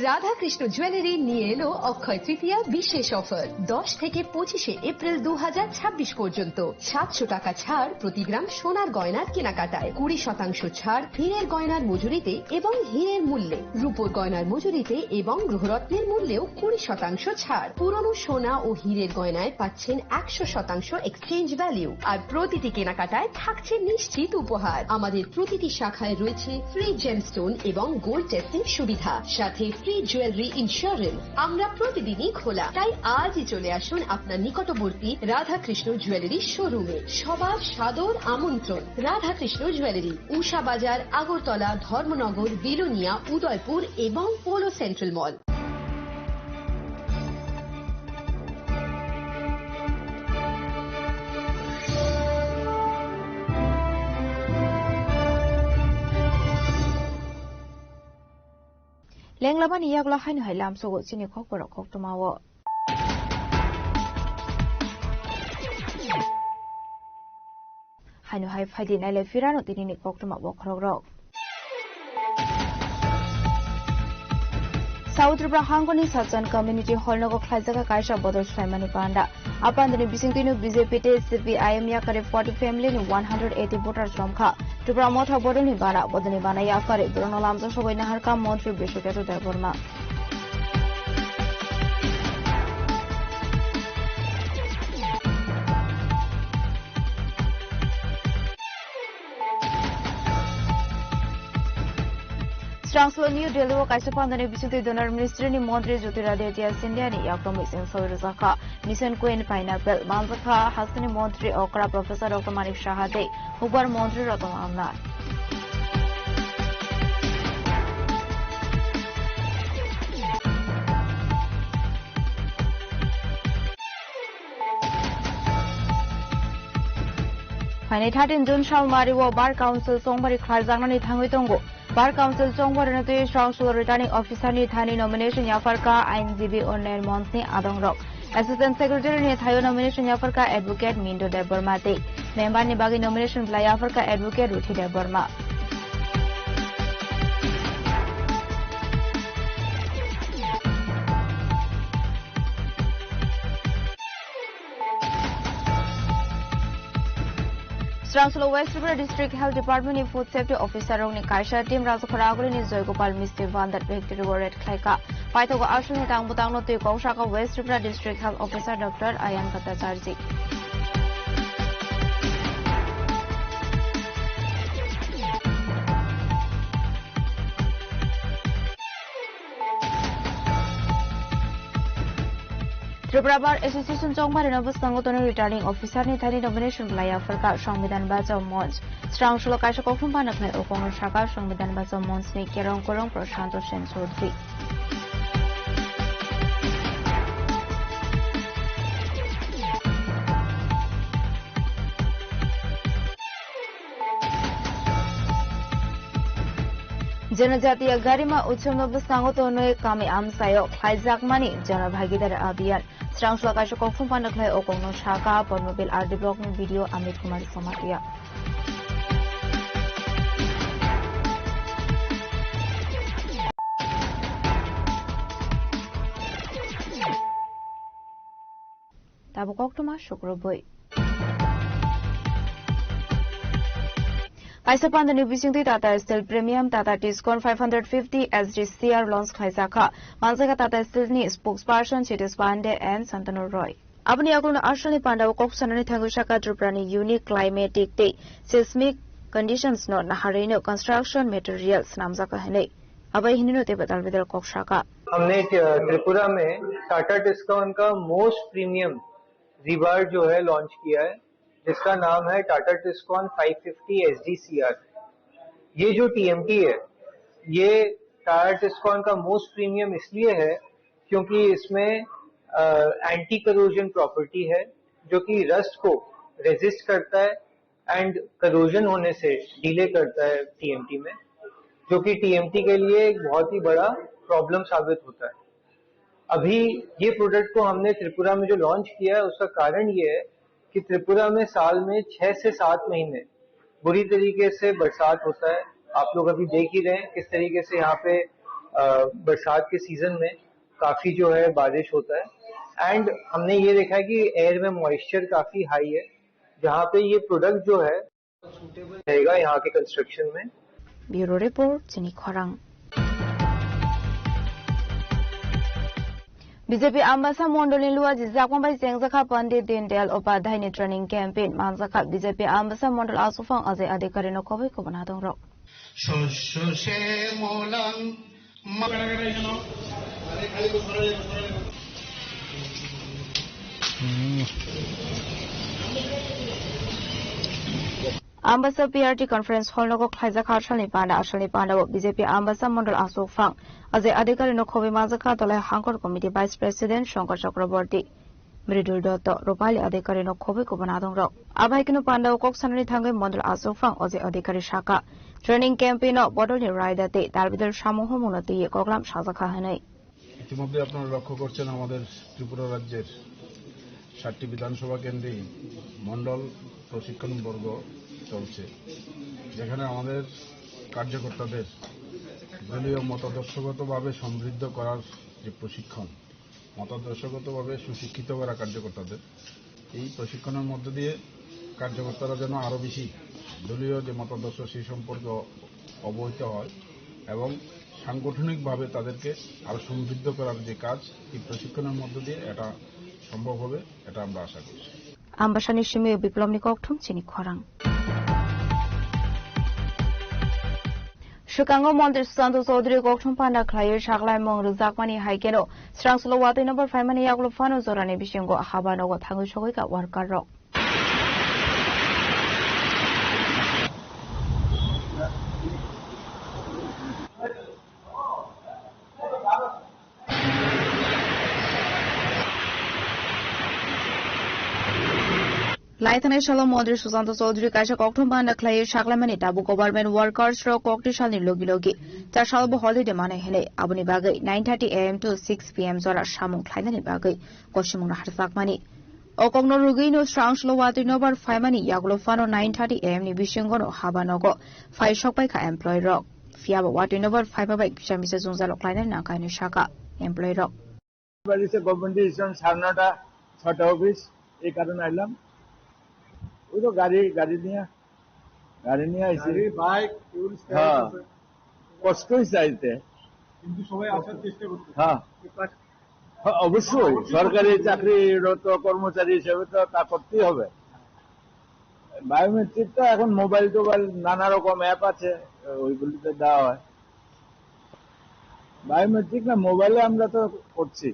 Radhakrishna jewellery নিয়ে এলো অক্ষয় তৃতীয়া বিশেষ অফার। দশ থেকে পঁচিশে এপ্রিল দু হাজার ছাব্বিশ পর্যন্ত সাতশো টাকা ছাড় প্রতি গ্রাম সোনার গয়নার কেনাকাটায়, কুড়ি শতাংশ ছাড় হীরের গয়নার মজুরিতে এবং হীরের মূল্যে, রূপোর গয়নার মজুরিতে এবং গ্রহরত্নের মূল্যেও কুড়ি শতাংশ ছাড়। পুরনো সোনা ও হীরের গয়নায় পাচ্ছেন একশো শতাংশ এক্সচেঞ্জ ভ্যালু, আর প্রতিটি কেনাকাটায় থাকছে নিশ্চিত উপহার। আমাদের প্রতিটি শাখায় রয়েছে ফ্রি জেমস্টোন এবং গোল্ড টেস্টিং সুবিধা, সাথে ফ্রি জুয়েলারি ইন্স্যুরেন্স। আমরা প্রতিদিনই খোলা, তাই আজই চলে আসুন আপনার নিকটবর্তী রাধাকৃষ্ণ জুয়েলারি শোরুমে। সবার সাদর আমন্ত্রণ। রাধাকৃষ্ণ জুয়েলারি, উষা বাজার, আগরতলা, ধর্মনগর, বিলোনিয়া, উদয়পুর এবং polo central mall. Lenglamani yagulo haino hai lamsogo chini kokborok koktwmao. Haino hai phaidi nailai phirano tinini koktwma bokhorokrok. South Tripura hangkoni Sachan Community Hall nogo khlaijak kaisa bodol swlaimani panda. A pandani bisingtwino B J P tei C P I M yakari forty family ni one hundred eighty voters romkha. Tripura Motha bodolni bana, bodolni bana yakari borokno lamjak sogwi naharkha Montri Bishwaketu Debbarma. Srangso New Delhi o kaisa pandani bisingtwi Donor Ministry ni Montri Jyotiraditya Scindia ni yakromwi chwng soi rwjakha. Mission Queen Pineapple manjakha hasteni Montri okra Professor Doctor Manik Saha tei Hukbar Montri Ratan Lal. Phainai thirteen June salmari o Bar Council chongbari khlaijaknani thangwi tongo. Bar Council chongbarino twi Srangsul Returning Officer ni thani nomination yapharkha Ainjibi Unnayan Monch ni adongrok. Assistant Secretary ni thaio nomination yapharkha Advocate Mindu Debbarma tei member ni bagwi nomination belai yapharkha Advocate Ruthi Debbarma. Srangsul West Tripura District Health Department ni Food Safety Officer rokni kaisa team Rajakhara Agulini Joygopal Mistry Bhandar factory o raid khlaikha. Paithago aswkni tang bwtangno twi kok saka West Tripura District Health Officer Doctor Ayan Bhattacharjee. Tripura Bar Association chongbarino bwskango tonwi Returning Officer ni thani nomination belai yapharkha Songbidan Bachao Monch. Srangsul kaisa kokthum panda khlai o kokno saka Songbidan Bachao Monch ni kerong korong Prashanto Sen Chaudhary. Janajatiya Garima Utsav no bwskango tonwi kami amchaio khlaijakmani Jana Bhagidari Abhiyan. Srangsul kaisa kokthum panda khlai o kokno saka Padmabil R D Block ni B D O Amit Kumar Jamatia. Tabuk koktwma sukrubwi. Kaisa pandani bisingtwi Tata Steel Premium Tata Tiscon five hundred fifty S D C R launch khlaijakha. Manjakha Tata Steel ni spokesperson Chitesh Pandey and Shantanu Roy. Aboni yagulo aswkni pandao kok sanani thangwi saka Tripura ni unique climatic tei seismic conditions no naharwi no construction material swnamjakha hinwi. Abai hinwi no teibo dalbidal kok saka. हमने, अ, त्रिपुरा में टाटा टिस्कॉन का most premium rebar जो है लॉन्च किया है, जिसका नाम है टाटा टिस्कॉन फ़ाइव फ़िफ़्टी एसडीसीआर। ये जो टीएमटी है, ये टाटा टिस्कॉन का मोस्ट प्रीमियम इसलिए है क्योंकि इसमें, अ, एंटी करोजन प्रॉपर्टी है, जो कि रस्ट को रेजिस्ट करता है एंड करोजन होने से डिले करता है टीएमटी में, जो कि टीएमटी के लिए एक बहुत ही बड़ा प्रॉब्लम साबित होता है। अभी ये प्रोडक्ट को हमने त्रिपुरा में जो लॉन्च किया है, उसका कारण ये है कि त्रिपुरा में साल में छह से सात महीने बुरी तरीके से बरसात होता है। आप लोग अभी देख ही रहे हैं किस तरीके से यहाँ पे, अ, बरसात के सीजन में काफी जो है बारिश होता है। एंड हमने ये देखा है कि एयर में मॉइस्चर काफी हाई है, जहाँ पे ये प्रोडक्ट जो है रहेगा यहाँ के कंस्ट्रक्शन में। Bureau Report, Chini Khorang. B J P Ambasa Mondol ni Luaji Jakma bai chengjakha Pandit Deen Dayal Upadhyay ni training campaign manjakha. B J P Ambasa Mondol Aswk Phang Ajay Adhikari no khobwi kubun adongrok. শস্য শ্যামলাং মা- Ambasa P R T Conference Hall nogo khlaijak ha salni panda, salni panda o B J P Ambasa Mondol Aswk Phang Ajay Adhikari no khobwi manjakha Dolai Hangkor Committee Vice President Shankar Chakraborty. Mridul Dotto, Rupali Adhikari no khobwi kubun adongrok. Abai kheno pandao kok sanani thangwi Mondol Aswk Phang Ajay Adhikari saka, training camp no bodolni raida tei dalbidal samung humung no twiwi koklam sajakha hinwi. ইতিমধ্যে আপনারা লক্ষ্য করছেন আমাদের ত্রিপুরা রাজ্যের সাতটি বিধানসভা কেন্দ্রেই মণ্ডল প্রশিক্ষণ বর্গ চলছে, যেখানে আমাদের কার্যকর্তাদের দলীয় মতাদর্শগতভাবে সমৃদ্ধ করার যে প্রশিক্ষণ, মতাদর্শগতভাবে সুশিক্ষিত করা কার্যকর্তাদের, এই প্রশিক্ষণের মধ্য দিয়ে কার্যকর্তারা যেন আরও বেশি দলীয় যে মতাদর্শ, সেই সম্পর্কে অবহিত হয় এবং সাংগঠনিকভাবে তাদেরকে আরও সমৃদ্ধ করার যে কাজ, এই প্রশিক্ষণের মধ্য দিয়ে এটা সম্ভব হবে, এটা আমরা আশা করছি। Ambasani simi biplomni kokthum chini khorang. Swkango Montri Susanto Chaudhary kokthum panda khlaiwi saklaimung rwjakmani hai kheno Srangsolo watwi number phaimani yagulo phano jorani bisingo haba nogo thangwi sogwi ka worker rok. Lai thanai salo Montri Susanto Chaudhary kaisa kokthum panda khlaiwi saklaimani tabuk government workers rok kokti salni logi logi cha sal bo holiday manai hinwi aboni bagwi nine thirty A M to six P M jora samung khlainani bagwi kosimungno harjakmani. O kokno rwgwino Srangsolo watwi nobar phaimani yagulo phano nine thirty A M ni bisingono haba nogo phai sokpaikha employee rok. Phiyaba watwi nobar phaiba bai kisa misa jwngjalo khlainani nangkha hinwi sakha employee rok. বাড়িতে government decision সাড়ে নটা, ছটা অফিস, এই কারণে আইলাম। ওই তো গাড়ি, গাড়ি নিয়ে, গাড়ি নিয়ে আইছি। গাড়ি, বাইক, টুরিস্ট হ্যাঁ। কষ্টই চাইতে। কিন্তু সবাই আসার চেষ্টা করছে। হ্যাঁ। হ্যাঁ, অবশ্যই। সরকারি চাকরিরত কর্মচারী হিসেবে তো তা করতেই হবে। বায়োমেট্রিক তো এখন মোবাইল টোবাইল নানা রকম অ্যাপ আছে, ওইগুলিতে দেওয়া হয়। বায়োমেট্রিক না, মোবাইলে আমরা তো করছি।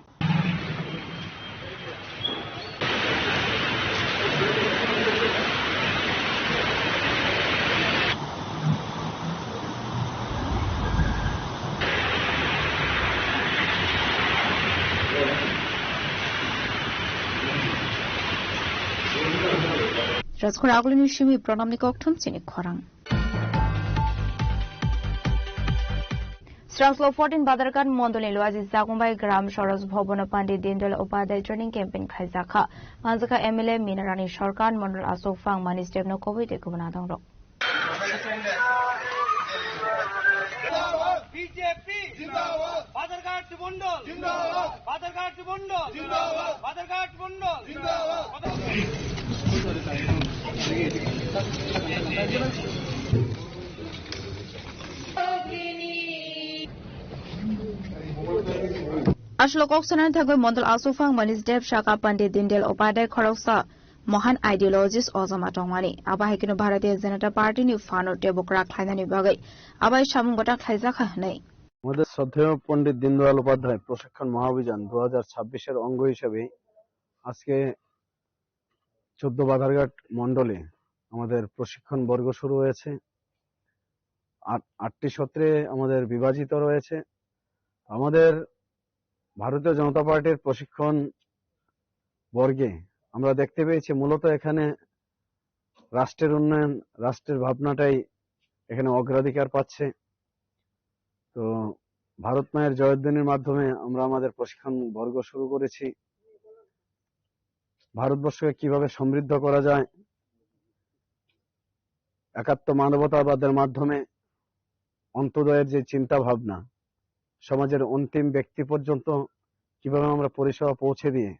Rajkhor agulini simi pranamni kokthum chini khorang. Srangslo fourteen Badarghat mondolni Luaji Jakumbai Gram Soroj Bhobono Pandit Dindal Upadhyay training campaign khaijakha. Manjakha M L A Mina Rani Sarkar, Mondol Asok Phang, Manis Debno kobui tei kubun adongrok. B J P zindabad. Badarghat Mondol zindabad. Badarghat Mondol zindabad. Badarghat Mondol zindabad. Aswk kok sanani thangwi Mondol Aswk Phang Manis Deb saka Pandit Dindal Upadhyay khoroksa mohan ideologist ojama tongmani. Abo hai kheno Bharatiya Janata Party ni phano tebok rak khlainani bagwi abai samung bata khlaijakha hwnwi. আমাদের শ্রদ্ধেয় পণ্ডিত দীনদয়াল উপাধ্যায় প্রশিক্ষণ মহাভিযান দু হাজার ছাব্বিশের অঙ্গ হিসেবে আজকে চোদ্দ বাধারঘাট মণ্ডলে আমাদের প্রশিক্ষণ বর্গ শুরু হয়েছে। আট-, আটটি সত্রে আমাদের বিভাজিত রয়েছে। আমাদের ভারতীয় জনতা পার্টির প্রশিক্ষণ বর্গে আমরা দেখতে পেয়েছি মূলত এখানে রাষ্ট্রের উন্নয়ন, রাষ্ট্রের ভাবনাটাই এখানে অগ্রাধিকার পাচ্ছে। তো ভারত মায়ের জয়ধ্বনির মাধ্যমে আমরা আমাদের প্রশিক্ষণ বর্গ শুরু করেছি। ভারতবর্ষকে কিভাবে সমৃদ্ধ করা যায়, একাত্ম মানবতাবাদের মাধ্যমে অন্ত্যোদয়ের যে চিন্তা ভাবনা, সমাজের অন্তিম ব্যক্তি পর্যন্ত কিভাবে আমরা পরিষেবা পৌঁছে দিয়ে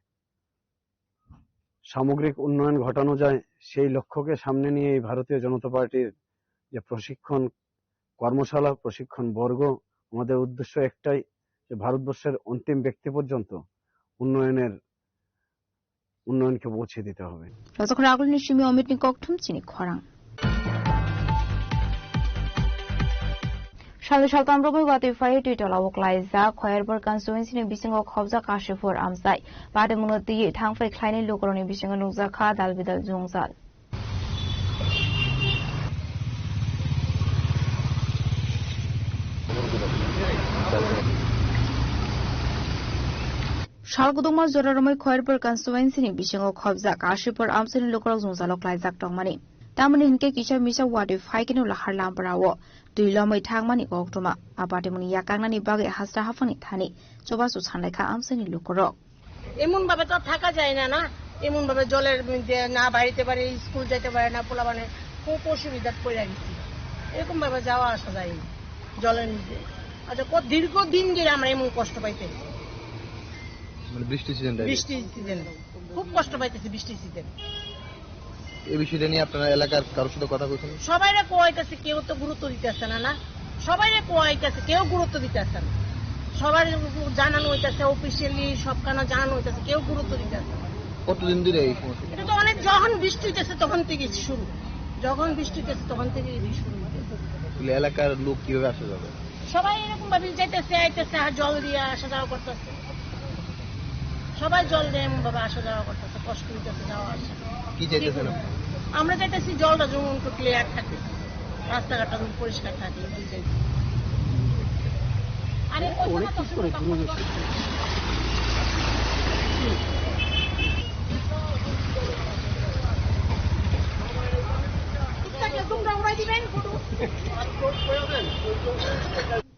সামগ্রিক উন্নয়ন ঘটানো যায়, সেই লক্ষ্যকে সামনে নিয়ে এই ভারতীয় জনতা পার্টির যে প্রশিক্ষণ কর্মশালা, প্রশিক্ষণ বর্গ, আমাদের উদ্দেশ্য একটাই যে ভারতবর্ষের অন্তিম ব্যক্তি পর্যন্ত উন্নয়নের, উন্নয়নকে পৌঁছে দিতে হবে। Rajak Ragul ni simi Amit ni kokthum chini khorang. Salni saltam rogwi watwi phai twi tola o klaijak Khoyarbor constituency ni bisingo khobjak Kashipur amchai. Patimungno twiwi thangphai khlainai lukurokni bisingo nukjak kha dal bidal jwngjal. Sal kwdwkma jora romwi Khoyarbor constituency ni bisingo khobjak Kashipur amchaini lukurok jwngjalo klaijak tongmani. Tamoni hinkhe kisa misa watwi phai kheno lahar lamprao twi lomwi thangmani koktwma. A patimungni yakangnani bagwi hasra haphangni thani chubachu sanlaikha amchaini lukurok. এমন ভাবে তো থাকা যায় না, না? এমন ভাবে জলের মধ্যে না বাড়িতে পারে, স্কুল যেতে পারে না, পোলাপানে খুব অসুবিধাত পড়ে গেছি। এরকম ভাবে যাওয়া আসা যায় না জলের মধ্যে। আচ্ছা, কত দীর্ঘদিন ধরে আমরা এমন কষ্ট পাইতেছি। মানে বৃষ্টি সিজন। বৃষ্টি সিজন খুব কষ্ট পাইতেছি, বৃষ্টি সিজন। এই বিষয়টা নিয়ে আপনারা এলাকার কারোর সাথে কথা বলছেন? সবাইরে কোয়াইতেছে, কেউ তো গুরুত্ব দিতেছে না। না, সবাইরে কোয়াইতেছে, কেউ গুরুত্ব দিতেছে না। সবার জানানো হইতেছে, অফিসিয়ালি সবখানে জানানো হইতেছে, কেউ গুরুত্ব দিতেছে না। কতদিন ধরে এই সমস্যা? এটা তো অনেক, যখন বৃষ্টি হইতেছে তখন থেকে শুরু, যখন বৃষ্টি হইতেছে তখন থেকে এই শুরু হইতেছে। তাহলে এলাকার লোক কিভাবে আসা যাবে? সবাই এরকম ভাবে যাইতেছে, আইতেছে, আর জল দিয়ে আসা যাওয়া করতেছে। সবাই জল দিয়ে এমন ভাবে আসা যাওয়া করতেছে, কষ্ট হইতেছে যাওয়া আসা। কি চাইতেছেন আপনি? আমরা চাইতেছি জলটা যেমন একটু ক্লিয়ার থাকে, রাস্তাঘাটটা যেমন পরিষ্কার থাকে, এটাই চাইছি। আরে, অনেক কিছু করে ঘুরে গেছে।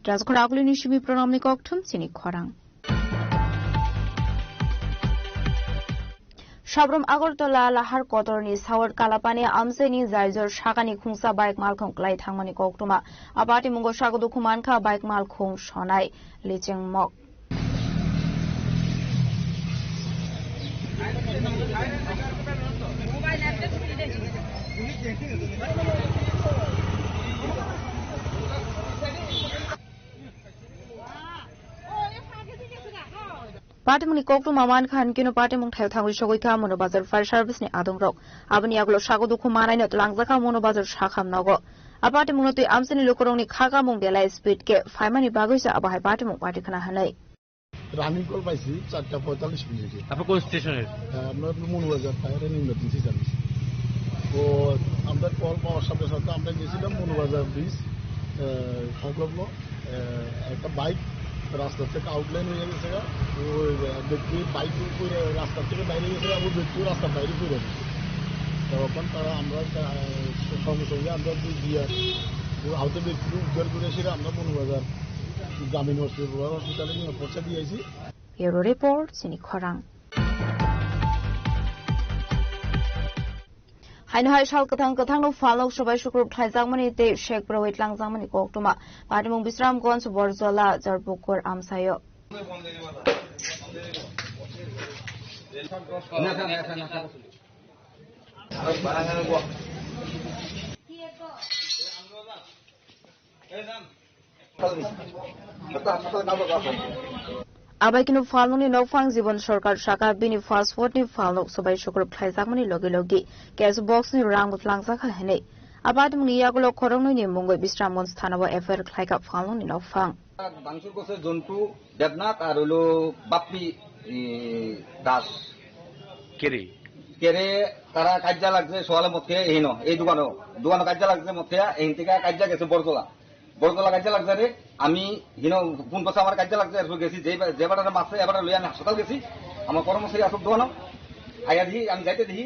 Rajkhor Agulini Simi Pranamni kokthum chini khorang. Sabrum Agartala lahar kotorni Saur Kalapani amchaini jaijor sakani khungsa bike malkhung klai thangmani koktwma. Apatimungo sago dukhu mankha bike malkhung sonai liching mok. Patimungni koktwma mankha hinkhe no patimung thaio thangwi sogwi kha Mono Bazar Fire Service ni adongrok. Aboni yagulo sago dukhu manaino twlangjak kha Mono Bazar sakham nogo. A patimungno twi amchaini lukurokni khakamung belai speed khe phaimani bagwi se abo hai patimung patikhana hwnwi. Running call paisi charta poitallis minute. আপনার কোন স্টেশনের? আহ, আমরা Moulvibazar fire and emergency service. তো আমরা কল পাওয়ার সাথে সাথে আমরা গেছিলাম মৌলভীবাজার ব্রিজ, আহ, সংলগ্ন, আহ, একটা বাইক রাস্তা থেকে আউটলাইন হয়ে গেছে গা। ওই, আহ, ব্যক্তি বাইক উপরে রাস্তা থেকে বাইরে গেছে গা, ওই ব্যক্তিও রাস্তার বাইরে পড়ে গেছে। তখন তারা আমরা, আহ, সঙ্গে সঙ্গে আমরা দুই বিয়ার আহত ব্যক্তিকে উদ্ধার করে সেটা আমরা মৌলভীবাজার গ্রামীণ হসপিটাল, হসপিটালে নিয়ে পৌঁছে দিয়েছি। Bureau Report, Sini Khorang. Haino hai sal kwthang kwthangno phalnok sobai sukrub khlaijakmani tei sek bwrwi tlangjakmani koktwma. Patimung Bisramganj, Borjola, Jarpukur amsaio. Abai kunu phalnokni nokphang Jibon Sarkar saka bini passport ni phalnok sobai sukrub khlaijakmani logi logi cash box ni rang bo twlangjakha hinwi. Abai tongmani yagulo khoroknwi ni mungwi Bisramganj thana o F I R khlaikha phalnokni nokphang. ভাঙচুর করছে জন্টু দেবনাথ আর হইলো বাপ্পি, ই, দাস। কেরে? কেরে তারা কাজিয়া লাগছে সোয়ালে মদ খেয়ে, এই ন, এই দোকানো, দোকানো কাজিয়া লাগছে মদ খেয়ে, এই থেকে কাজিয়া গেছে বরতলা। বড়তলা কাজিয়া লাগছে রে, আমি হিনো ফোন করছে আমার কাজিয়া লাগছে, এরপর গেছি, যে বা-, যে বেটারে মারছে, এ বেটা লইয়া আমি হাসপাতাল গেছি, আমার কর্মচারী আসুক দোকানো, আইয়া দেখি, আমি যাইতে দেখি,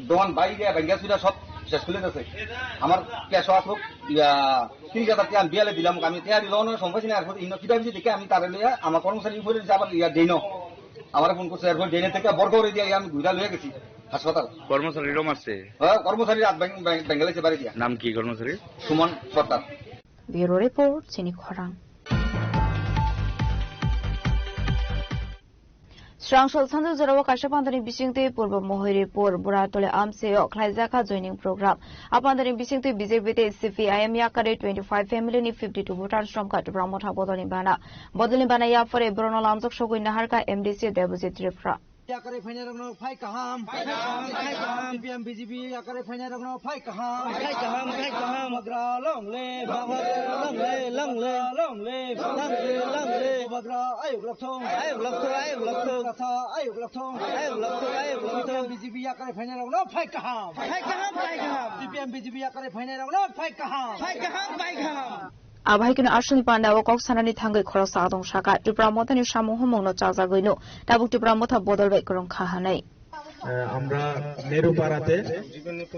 দোকান বাইরে ভাঙ্গা চুরা সব শেষ করে দিয়েছে। আমার ক্যাশ আসুক, ইয়া, তিরিশ হাজার টাকা আমি বিয়ালে দিলাম, আমি টাকা দিলাম না, সম্ভব না, এরপর হিনো কিতা হয়েছে দেখে আমি তারে লইয়া আমার কর্মচারী উপরে যাবার ইয়া ডেনো, আমার ফোন করছে, এরপর ডেনে থেকে বড় করে দিয়ে আমি ঘুরা লইয়া গেছি হাসপাতাল। কর্মচারীরও মারছে? হ্যাঁ, কর্মচারী রাত ব্যাং-, ব্যাং-, ব্যাঙ্গালোর বাড়ি দিয়া। নাম কি কর্মচারী? সুমন সর্দার। Bureau Report, Sini Khorang. Srangshol sanjak jorao kaisa pandani bisingtwi Purbo Mohiripur Buratoli amchaio khlaijakha joining program. A pandani bisingtwi B J P tei C P I M yakarwi twenty five family ni fifty two voters romkha Tipra Motha bodolni bana. Bodolni bana yaphare borokno lamjak sogwi naharkha M D C Debojit Tripura. Yakarwi phainairokno phai kaham. Phai kaham, phai kaham. C P M B J P yakarwi phainairokno phai kaham. Phai kaham, phai kaham. Bubagra long live. Bubagra long live, long live. Bubagra long live. Long live, long live. Bubagra ayuk lokthung. Ayuk lokthung, ayuk lokthung. Bubagra ayuk lokthung. Ayuk lokthung, ayuk lokthung. C P M B J P yakarwi phainairokno phai kaham. Phai kaham, phai kaham. C P M B J P yakarwi phainairokno phai kaham. Phai kaham, phai kaham. Abo hai kheno aswkni panda o kok sanani thangwi khoroksa adong saka, Tipra Mothani samung humungno chajagwino tabuk Tipra Motha bodol bai kwrwng kha hwnwi. আহ, আমরা নেরুপাড়াতে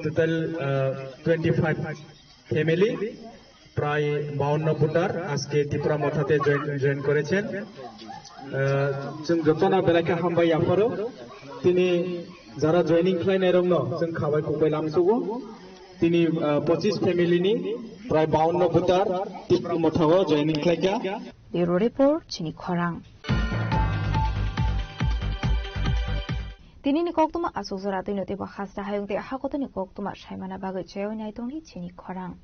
টোটাল, আহ, twenty five family, প্রায় বাউন্ন ভোটার আজকে ত্রিপুরা মথাতে join, join করেছেন। আহ, जों jotono belai khe hambai yapharo. Tini jara joining khlainairokno जों khabai khukbai lamsugo. Tini, ah, pochis family ni prai bawanno voter Tipra Motha o joining khlaikha. Bureau Report, chini khorang. Tinini koktwma aswk jora twino teibo hasta hayung tei hakotoni koktwma saimana bagwi chaywi nai tongdi chini khorang.